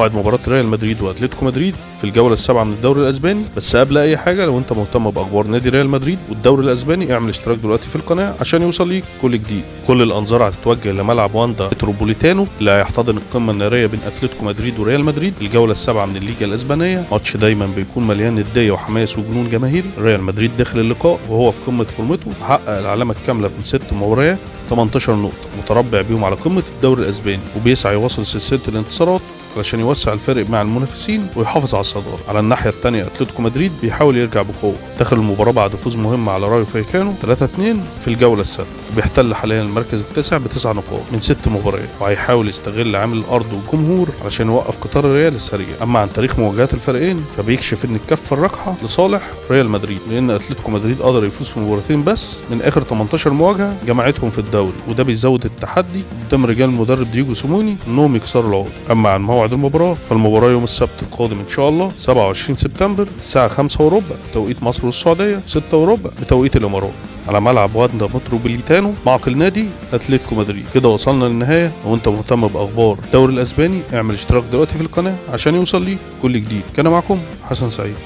موعد مباراة ريال مدريد واتلتيكو مدريد في الجولة السابعة من الدوري الاسباني. بس قبل اي حاجة، لو انت مهتم باخبار نادي ريال مدريد والدوري الاسباني اعمل اشتراك دلوقتي في القناة عشان يوصل ليك كل جديد. كل الانظار هتتوجه لملعب واندا متروبوليتانو اللي هيحتضن القمة النارية بين اتلتيكو مدريد وريال مدريد، الجولة السابعة من الليجا الاسبانية. ماتش دايما بيكون مليان ندية وحماس وجنون جماهيري. ريال مدريد داخل اللقاء وهو في قمة فورمته، حقق العلامة الكاملة من 6 مباريات، 18 نقطة، متربع بيهم على قمة الدوري الاسباني، وبيسعى يواصل سلسلة الانتصارات علشان يوسع الفرق مع المنافسين ويحافظ على الصدارة. على الناحية الثانية اتلتيكو مدريد بيحاول يرجع بقوة، دخل المباراة بعد فوز مهم على رايو فايكانو 3-2 في الجولة السادسة، وبيحتل حاليا المركز التاسع ب9 نقاط من 6 مباريات، وهيحاول يستغل عامل الأرض والجمهور علشان يوقف قطار الريال السريع. أما عن تاريخ مواجهات الفريقين فبيكشف إن الكفة الراجحة لصالح ريال مدريد، لأن اتلتيكو مدريد قدر يفوز في مباراتين بس من آخر 18 مواجهة جمعتهم في الدوري، وده بيزود التحدي قدام رجال المدرب دييجو سيموني انهم يكسروا العقدة. اما عن موعد المباراة فالمباراة يوم السبت القادم ان شاء الله 27 سبتمبر الساعة 5:15 بتوقيت مصر والسعودية، 6:15 بتوقيت الامارات، على ملعب واندا متروبوليتانو معقل نادي اتلتيكو مدريد. كده وصلنا للنهاية. لو انت مهتم باخبار الدوري الاسباني اعمل اشتراك دلوقتي في القناة عشان يوصل ليك كل جديد. كان معكم حسن سعيد.